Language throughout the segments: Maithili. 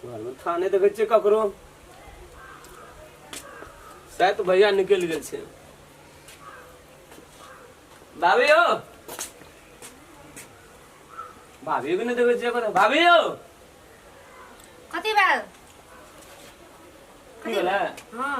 घरमे था नहि देखै छियै ककरो। शायद भैया निकलि गेल छै। भाभी यौ, भाभी के नहि देखै छियै कतौ। भाभी यौ। कथी भेल? की भेलै? हाँ।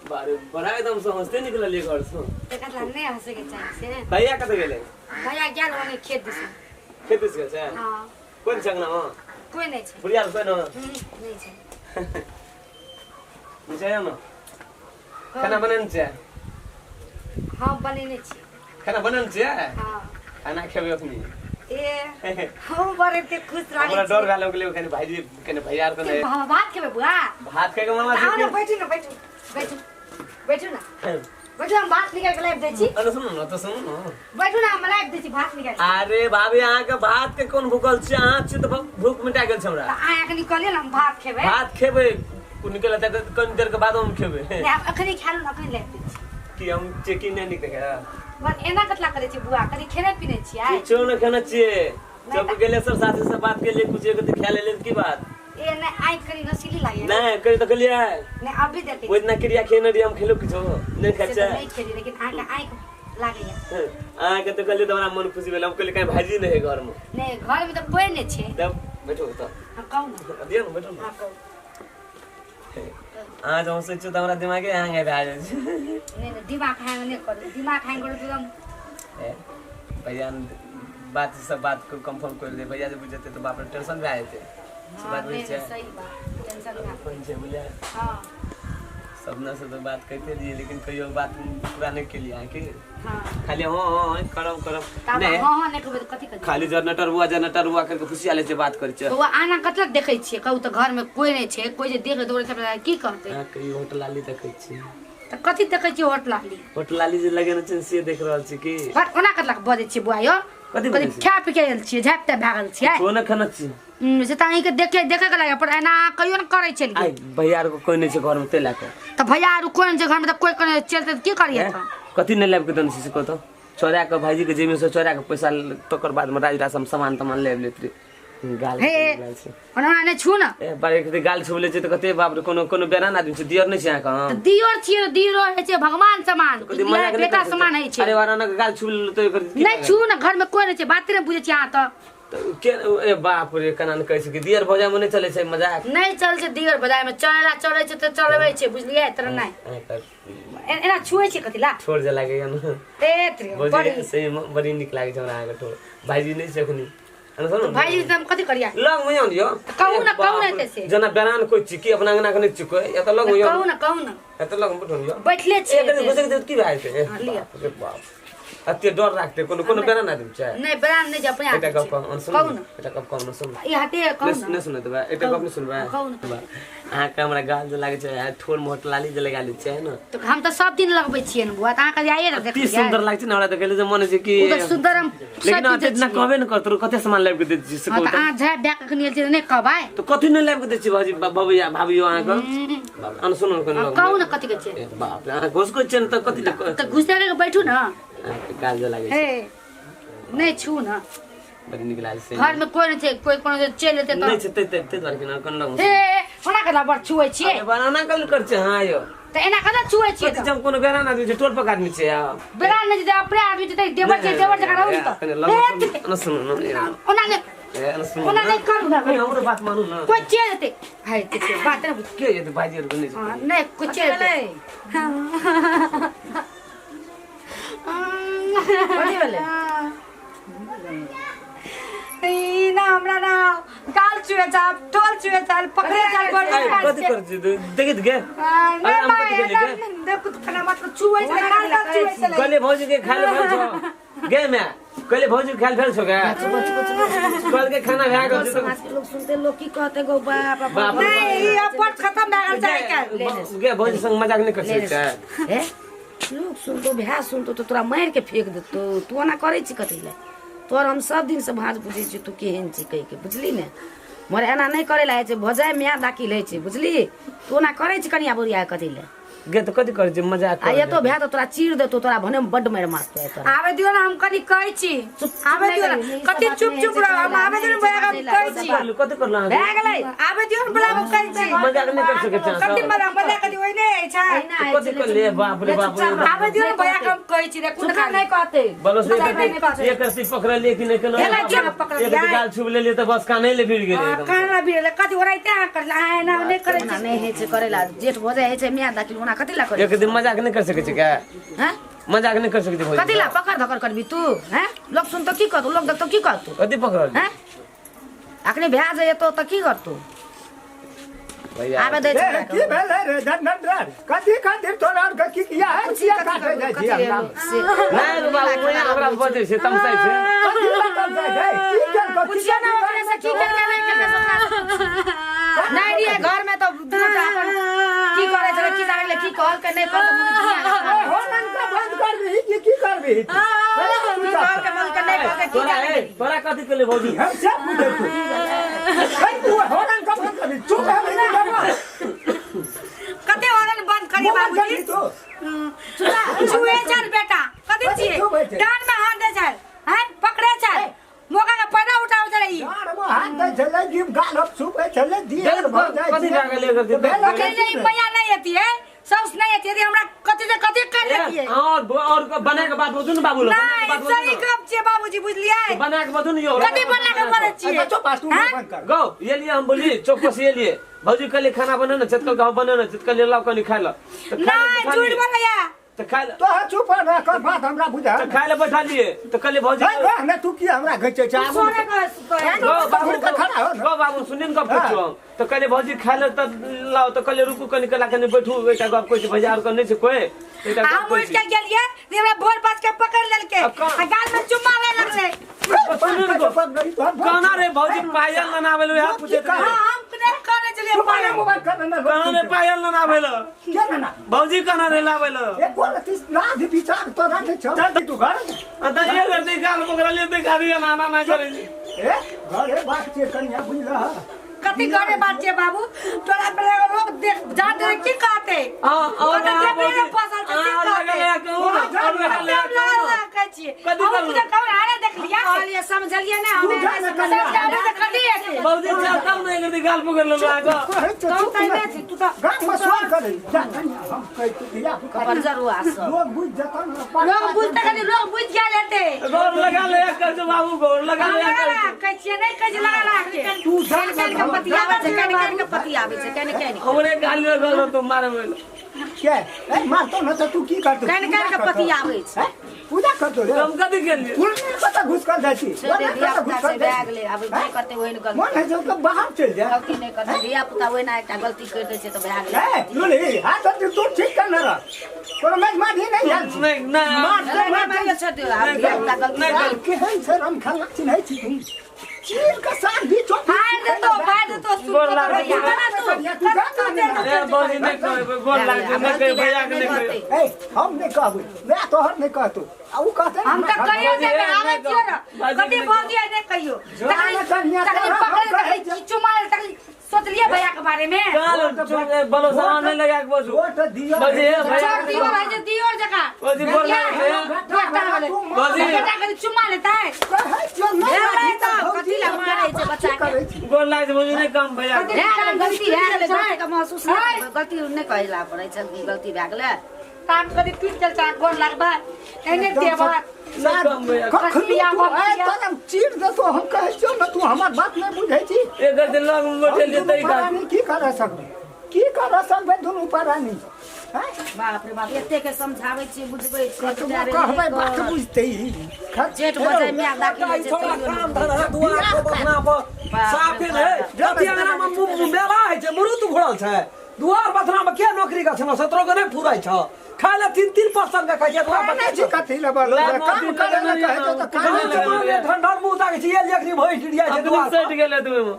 बारे बड़ा एकदम से हंसते निकललियै घर से। तऽ कथी नहि हंसे के चाही से। भैया कतऽ गेलै? भैया गेल ओने खेत दिस। खेत दिस गेल छै? हाँ। कोन छै अंगनामे? कोई नहि छै। बुढ़िया कोई न? नहि छै। बुझाइयो न, खाना बनेने छियै? हाँ, बनेने छी। खाना बनेने छियै? हाँ। खाना खेबै अखनी? ए, हम बड़ एते खुश लागै। हमरा डर भेल गेलै कनि भाईजी, कनि भैया आर कनि। भात खेबै बुआ? भात खाइके मन। आओ ने, बैठू ने, बैठू बैठू बैठू ने, बैठू, हम भात निकाल के लाबि दै छी। अरे सुनू ने, तऽ सुनू ने। बैठू ने, हम लाबि दै छी भात निकाल के। अरे भाभी, अहाँके भात के कोन भूखल छी? अहाँ छी तऽ भूख मिटा गेल छै हमरा। तऽ अहाँ एखनी कहलियै ने हम भात खेबै। भात खेबै, निकल तऽ कनि देर के बाद हम खेबै। नहि, हम एखनी खाय लू ने, एखनी लाबि दै छी। कि हम चेकिंग नहि निकले? बस एना कतला करै छी बुआ? कनि खेने पीने छियै? किछो नहि खेने छियै। जब गेले सब साथी से बात केलिए, कुछ एक खा लेले की बात। ए नहि, आँखि कनि नशीली लागै। नहि कहि तऽ कहलियै। नहि, अभी देखै। ओहि दिना क्रिया खेने रहियै हम, खेलो किछो नहि खाइ से छै। तऽ नहि खेली, लेकिन अहाँके आँखि लागैया। अहाँके तऽ कहलियै तऽ हमरा मन खुशी भेल। हम कहलियै कहीं भाईजी नहि है घरमे। नहि, घरमे तऽ कोइ नहि छै। तब बैठो तऽ। हाँ, कहू ने। दियौ ने, बैठो ने। हाँ, कहू। अहाँ जब हँसै छियै तऽ हमरा दिमागे हैंग भए जाइ छै। नहि नहि, दिमाग हैंग नहि करू, दिमाग हैंग करू तऽ एकदम। ए, भैया बात सब बात को कंफर्म कर दे। भैया जे बुझते तऽ बाप रे, टेंशन भए जेतै से। हाँ, बात नहि बुझै नहि छै। सही बात, टेंशन नहि। कोन छै बुझलियै? हाँ। सपना से तऽ बात करिते रहियै, लेकिन कहियो बात पूरा नहि केलियै अहाँके। हाँ। खाली हँ हँ हँ करब करब। तब नहि। हाँ हाँ नहि कहबै तऽ कथी कहबै? खाली जनरेटर हुआ, जनरेटर हुआ करके फुसिया लै छै, बात करै छै। तो आना कतला देखै छियै? कहू तऽ, घरमे कोइ नहि छै, कोइ जे देख दौड़े छै, की कहतै? अहाँ कहियो होटल लाली देखै छी? तऽ कथी देखै छियै होटल लाली? होटल लाली जे लगेने छै से देख रहल छी की? बड़ ओना कतला बजै छियै बुआ यौ? कथी कथी बजै छी? खा पी के आयल छियै, झापि तापि भए गेल छियै। को ने खाना छी? से तऽ अहीँके देखे देखे के लागै, पर एना अहाँ कहियो ने करै छलियै। आइ भैया आर कोइ नहि छै घरमे ताहि लए कऽ। तऽ भैया आर कोइ नहि छै घरमे तऽ कोइ कोइ चलतै तऽ की करियै? हैं? तऽ कथी नहि लाबि कऽ देने छै से कहू तऽ? चोरा कऽ भाईजी के जेबी से चोरा कऽ पैसा, तकर बाद में राज राज हम सामान तामान लाबि लेत रे। गाल हे। गाल छै। ओना नहि छू ने। ए बड़े कते गाल छुबले छै तऽ कते बाप रे, कोनो कोनो बेरान आदमी छै, दियर नहि छै अहाँके हम? तऽ दियोर छियै, दियोर होइ छै भगवान समान। कते मजाक नहि बेटा करै छै। समान होइ छै। अरे वारा के गाल छुबि लेलहुँ तऽ एकर की नहि लागल? छू ने, घरमे कोइ नहि छै, बाते नहि बुझै छियै अहाँ तऽ। तऽ के ए बाप रे, केना ने कहै छै कि दियर भौजाइ मे नहि चलै छै मजाक। नहि चल छै दियर बजारमे, चलेला चलै छै तऽ चलबै छै, बुझलियै? तोरा नहि अहाँके एना छुए छै कथी ला? ठोर जे लागैया ने। ए त्रे भौजी बड़ी सही मे बड़ी नीक लागै छै हमरा अहाँके ठोर। भाईजी नहि छै एखनी। एना सुनू ने। भाईजी से हम कथी करिया? लग मे आउ ने यौ। कहू ने, कहू ने बाप रे, एते से। जेना बेरान कोइ छी कि अपना अंगना के नहि छी कोइ, एतऽ लग मे आउ। कहू ने, कहू ने। एतऽ लग मे बैठू ने यौ। बैठले छियै। एक दिन घुसि के की भए जेतै? हाँ, लिअ। बाप रे बाप, एते डर राखते कोनो कोनो बेरान आदमी छै? नहि, बेरान नहि छै, अपने एकटा आदमी गप छै। कहू, सुनू। कहू ने। एकटा गप कहू ने, सुनू। ई हाथे कहू नहि ने। नहि सुनैत बा? एकटा गप नहि सुनबै? कहू ने। अहाँके हमरा गाल जे लागै छै, आ ठोर मे लाली जे लगा लै छै ने। तऽ हम तऽ सब दिन लगबै छियै ने बुआ, तऽ अहाँके आइए ने अति देखलियै। सुन्दर लागै छै ने हमरा, देखै जे मन होइ छै कि ओ तऽ सुन्दर हम लेकिन सब अहाँ चीज इतना छियै। कहबे ने करतौ, कते सामान लाबि के दै छी से हाँ कहू तऽ तऽ। अहाँ झाँपि भए कऽ एखन आयल छियै तऽ नहि कहबै? तऽ कथी नहि लाबि के दै छी भाजी भैया भाभी यौ अहाँके? बाप रे, अहाँ सुनू ने कनि लग मे। कहू ने, कथी कहै छियै? ए बाप रे, अहाँ घुसकै छियै ने तऽ कथी लए तऽ घुसि कऽ बैठू ने। अहाँके गाल जे लागै छै। हे, नहि छू ने। बड़ी नीक लागै छै। घर में कोई नहीं छै, कोई कोनो जे चलि जेतै नहि तऽ छै तै तै तै दुआरे केना कन लग। हे, ओना केना बड़ छुए छियै? अरे बनाना कल कर छै हां यौ। तऽ एना केना छुए छियै? कथी जब कोनो बेरान आदमी छै, टोल पर आदमी छै आ बेरा नहि जेतै, अपने आदमी जेतै, देवर छै, देवर जकाँ रहू ने तऽ। कने लग हे, सुनू, सुनू ने, ओना नहि ए, ना सुनू ओना ने। नहि करू ने। कने हमरो बात मानू ने। कोई चलि जेतै है देखियौ, बात नहि बुझ। के जेतै? भाईजी आर नहि छै? हाँ, नहि, कोई चलि जेतै। कथी भेलै? ई ना हमरा ना गाल चुए चाल, टोल चुए चाल, पकड़े चाल, बड़ अरे कथी कर छी देखित गे? नहीं अरे हम कथी माय केलियै गे? देखू तऽ खाना मात्र चुए छै, गाल गाल चुए छलै। कहले भौजी के खायल भेल छौ गे? मैं कहले भौजी के खायल भेल छौ गे? कल के खाना भए गेल छै। समाज के लोग सुनते, लोग की कहते गो बाप बाप रे। नहीं, ई अपन खत्म भए गेल छै आइ काल्हि। गे, भौजी संग मजाक नहि कर सकै छै। हे, लोग सुनतो, भैया सुनतो तऽ तोरा मारि के फेंक देतो। तू ओना करै छी कथी लए? तोहर हम सब दिन से भाँज बुझै छी, तू केहन छी कहि के, बुझली ने? मगर एना नहि करै लए होइ छै, भौजाइ माय दाखिल होइ छै, बुझली? तू ओना करै छी कनिया बुढ़िया कथी लए? गे तऽ कथी करै छै मजाक आ करै एतो भए तऽ तोरा चीर देतो तोरा भने में बड्ड मारि मारतो आइ तोरा। आबे दियो ना हम कनी कहै छी। चुप आबे नहि दियो ना करी, ई सब कथी बात चुप नहि चुप होइ छै, रह हम आबे दियो ना भैया हम ई कहै सब छी। करलू कथी करलू अहाँ भए गेलै। आबे दियो ना बोला हम कहै छी। मजाक नहि कर सकै छी अहाँ कथी सब। मजाक मजाक कथी ओहिने होइ छै। एहिना होइ कथी छै, करलियै बाप रे बाप चुपचाप आबे दियो ना भैया के हम कहै छी देखू चुपचाप ना नहि कहतै। बोलो से चुपचाप नहि कहतै। एक रस्सी पकड़लियै कि नहि केलहुँ एना किया पकड़लियै? एक गाल छुब लेलियै तऽ बस काने ले भिड़ गेलै एकदम। कान ला भिड़ले कथी ओराइते अहाँ करले अहाँ एना नहि करै ओना छी। नहि होइ छै करै ला जेठ भऽ जाइ छै माय दाखिल ओना कथी ला करै एक दिन मजाक नहि कर सकै छी क्या हैं मजाक नहि कर सकै छी भौजी कथी ला पकड़ धकड़ करबी तू हैं लोग सुनतो की कहतो लोग देखतो की कहतो कथी पकड़ल हैं अखने भए जाइ तऽ की करतो भैया आबे दै छै ए, की भेलै रे धन रे कथी खातिर तोरा आर के की किया है किया काटे जाइ छी हमरा नहि रे बाबू ओहिना हमरा बजै छै तमसाइ छै कथी लागल जाइ छै की केलको की पुछियो ना ओकरा से की केलकै नहि केलकै से ओकरा से पूछ। नहि रहियै घर में तऽ दुनू टा अपन की करै छलै की जानै गेलै की कहलकै नहि कहलकै मुँह दुनिया के ए, हो ननका बंद करबी कि की करबी की कहलकै बोलकै नहि कहलकै की तोरा जानै ए गेलै। तोरा कथी केले भौजी हम सब बुझै छी ए, तू हो ननका बंद करबी चुप है नहीं बाबा कते हॉर्न बंद करी मोबाइल बाबूजी। करबी तू छुए छल बेटा कथी कथी छियै छुबै छै? डान में हाथ दे छल हैं पकड़े छल मौका के पैदा उठाव छल ई यार वो हाथ दै छलै जीभ गाल हम छुबै छलै दिए देख, भऽ जाइ कथी छै। भए गेलै एकर? तऽ भेल कथी जे ई पैया नहीं अथी है सौस नहीं अथी यदि हमरा कथी से कथी कर लेती है। और और बना के बात बोलू ना बाबू लोग, बना के नहीं बात बोलू सही ना। गप छियै बाबूजी बुझलियै बना के बोलू ना यो कथी बना के बोलै छियै अच्छा चुप तू हैं? बंद कर गौ ये लिए हम बोलिए चौकस ये लिए भौजी कहलिए खाना बना ना चतकल गाँव बना ना चतकल लाओ कनी खाय ला तऽ खाय ला नहीं बैठा झूठ लिए। बोलैया तऽ खाय ला तो चुप रह कर बात हमरा बुझा तऽ खाय ला बैठा लिए तऽ कहलिए भौजी है रह ने तू की हमरा घिचै छै आबू सोने का गौ बाबू घुर के खड़ा हो ना। गौ बाबू सुनिन गप पूछो हम तऽ कहलिए भौजी खाय ला तऽ लाओ तऽ कहलिए रुकू कनी कला कनी बैठू एकटा गप कहै छी भैया आर के नहि छै कोइ एकटा हम गप कहै उठ छी के गेलियै जे हमरा भोर पास के पकड़ लेलकै अब कहाँ? आ गाल में चुम्मा ले लगलै सुनिन गप कहाँ रे भौजी पायल लनाबै लए वएह पूछैत हाँ रहे हम नहीं करे छलियै तुम्हारे मोबाइल कर ना कहाँ रे पायल लनाबै लए के ना भौजी कहाँ रे लाबै लए एको रति लाध विचार तोरा नहि छौ चल तू घर आ तऽ एक रति गाल पकड़लियै तऽ गाड़ी ना ना ना करै छी ए घरे बात छै कनिया बुझलह कथी करे बात छै बाबू तोरा पर लोग देख जान दे की कहते हाँ, और कते अहाँ देख भौजी- फसल छै की अहाँ कहते लगल है कहू ना, और लगल है हम कहू ना। लगा कहै छियै कथी हम करलू? पूजा कब आरे देख लिया कहलियै समझलियै ने तू हमे जा ने कनिया समझाबै तऽ कथी हेतै भौजी चल तब ने एक रति गाल पकड़ लेलहुँ अहाँके। कहै छौ तू चुप कहने नहि। छी, तू तऽ गाम में सोल करै जा कनिया हम कहै तू धिया पुता बड़ जरुआ सब लोग बुझ जतन लोग बुझते कथी लोग बुझ गेल हेतै गौर लगा ले कर जो बाबू गौर लगा हम ले लगा कर लगा कहै छियै नहि कहै छियै लगा लगा के तू जा केन केन के पतियाबै छै केन केन के पतियाबै छै केन केन के हमरे गाली लगल तो मारे में के ए मारतो न तऽ तू की करतो केन केन के पतियाबै छै पूजा करतो रे हम कथी केलियै कुल कतऽ घुस कर जाइ छी छोड़ि दे, धिया पुता से भए गेलै आब जे करतै ओहन गलती मन है जो के बाहर चलि जा गलती नहि करतै धिया पुता ओहिना एकटा गलती करि दै छै तऽ भए गेलै ए लुली हाथ हाथ तू ठीक कर न रह कोनो मैच मारी नहीं जान छी नहीं नहीं मार नहि, नहि, मारियो छोड़ि दियौ आब धिया पुता गलती नहि, यार, केहन छै राम खेलना चिन्है छी तू चीर के साथ भी चोट फाड़ देतो फाड़ देतो सुन गोर लागै तो छै। तू जा ना। ए भौजी नहीं कहबै गोर लागै छै, नहीं कहबै भैया के नहीं कहबै ए हम नहीं कहबै मैं तोहर नहीं कहतो आ ऊ कहते हम तऽ कहियो भौजी, जे ए, आबै नहि छियै ने भौजी, कथी नहि भौजी आइ नहि कहियो जाने कनिया तखनी तोरा हम पकड़े कहै तखनी चुमा ले तखनी सोचलियै भैया के बारे में काल बोलो सामान नहीं लगा के बोलू वोट दियो भौजी ए भैया छोड़ दियो भाई जे दियो जका भौजी गोर लागै छै बेटा वाले भौजी। बेटा के चुमा लेता है कहै छियौ नहि भेलै राखी तऽ भौजी कथी लए मारै छै बच्चा के करै छी गोर लागै छै भौजी नहीं कम भैया के। भए गेलै गलती भए गेलै गलतीके महसूस नहि करबै गलती नहि कहै पड़ै छै गलती भए गेलै काम करी टूट गेल चा गोर लागबा एने देबा नहीं कम भैया के। कखनो तू आए तोरा चीर देतो हम कहै छियौ ने तू हमर बात नहि बुझै छी एक रति लग में हम बैठलियै दुनू तरीका प्राणी की कर सकबै की कर सकबै दुनू प्राणी हैं? बाप रे बाप एते के समझाबै छियै बुझबै छियै कतबो बेचारे कहबै नहि बात करत। बुझतै जेठ बजै माय दाखिल होइ छै छोड़ा तैयो काम नहि धंधा दुआर पर बथना पर साफे ने जति अंगना में मेला होइ छै मुरुत घुरल छै दुआर बथना में के नौकरी के छनो सतरो के नहि फुरै छ खाय ले तीन तीन परसेंट के खाइ छै दुआर नहि छी कथी ले बोलो लाइ काम मोती करे ले लगेने कहै छौ तऽ काम नहि करे। लगेने। ठंडा मुंह ताकै छी ये लेखनी भैंस डिरिया छै अपने दुआर सटि पर। गेलै तू ओहिमे।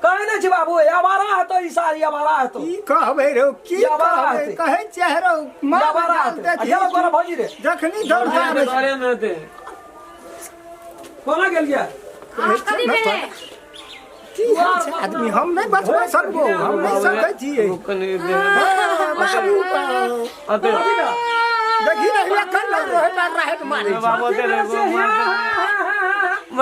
कहै नहि छै बाबू आवारा हेतौ ई सारी आवारा हेतौ की कहबै रौ की या बारा कहबै हेतै। कहै छियै रौ मार या बारा डाल हेतै। दै आ गेलो छी। तोरा भौजी रे जखनी दौड़ के आबै छै घरे में हेतै। कोना गेलियै हाँ कथी भेलै की होइ छै आदमी हम नहि बचबा सकबो हम नहि सकै छियै कनी देर। बाबू का अते देखी नहीं कर रहे मारे बाबू अते रे, मार दे।